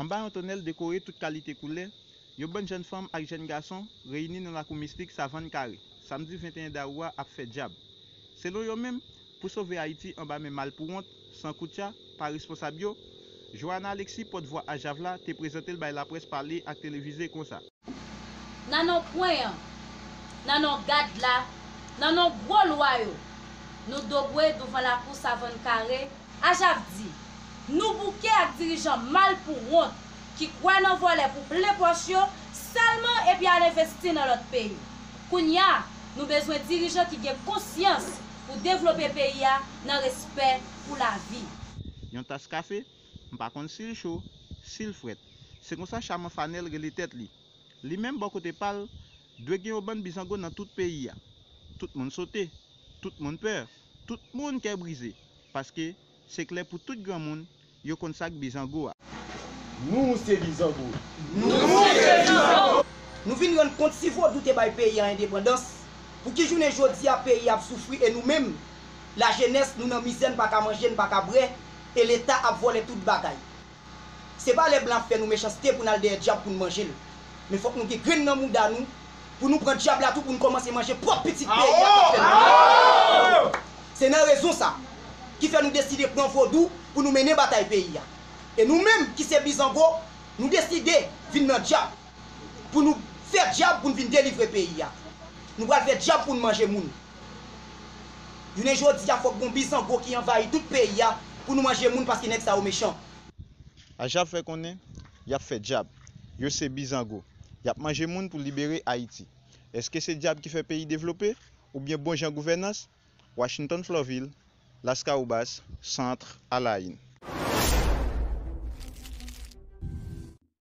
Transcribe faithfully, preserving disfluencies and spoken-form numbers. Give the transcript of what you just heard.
Anba yon tonnèl dekore tout kalite koulè, yon bann jèn fanm ak jèn gason reyini nan lakou mistik Savann Kare, samdi venteyen dawou a ap fè djab. Selon yo menm, pou sove Ayiti anba men malpouwont, sankoutcha, pa responsab yo, Johanna Alexis, pòtvwa Ajav la, te prezante l bay laprès pale ak televize konsa. Nan non pwen an, nan non gad la, nan non gwo lwa yo, nou dobwe douvan lakou Savann Kare, Ajav di, nou bouke ak dirijan malpouwont ki kwè nan vòlè pou plen pòch yo sèlman epi al envesti nan lòt peyi. Kounye a, nou bezwen dirijan ki gen konsyans pou devlope peyi a nan respè pou lavi. Yon tas kafe, m pa konn si l cho, si l frèt. Se konsa Chaman Fanèl rele tèt li. Li menm bò kote pa l, dwe gen yon bann bizango nan tout peyi a. Tout moun sote, tout moun pè, tout moun kè brize, paske se klè pou tout granmoun, yo konn sa k bizango a. Nou se bizango. Nou vin rann kont si vodou te bay peyi a endepandans, pou ki jounen jodi a peyi a ap soufri e nou menm, lajenès, nou nan mizè, n pa ka manje, n pa ka bwè, e leta ap vòlè tout bagay. Se pa lè blan ap fè nou mechanste pou n al dèyè dyab pou n manje l. Men fòk nou gen grenn nan mouda nou pou nou pran dyab la tou pou n kòmanse manje pwòp pitit peyi a k ap fè nou. Se nan rezon sa ki fè nou deside pran vodou pou nou mennen batay peyi a. E nou menm ki se bizango, nou deside vin nan dyab pou nou fè dyab pou n vin delivre peyi a. Nou pral fè dyab pou n manje moun. Jounen jodi a fòk gon bizango ki anvayi tout peyi a pou nou manje moun paske nèg sa yo mechan. Ajav fè konnen y ap fè djab. Yo se bizango. Y ap manje moun pou libere Ayiti. Èske se djab ki fè peyi devlope oubyen bon jan gouvènans? Washington Florvil, Lascahobas, Centre, Alain.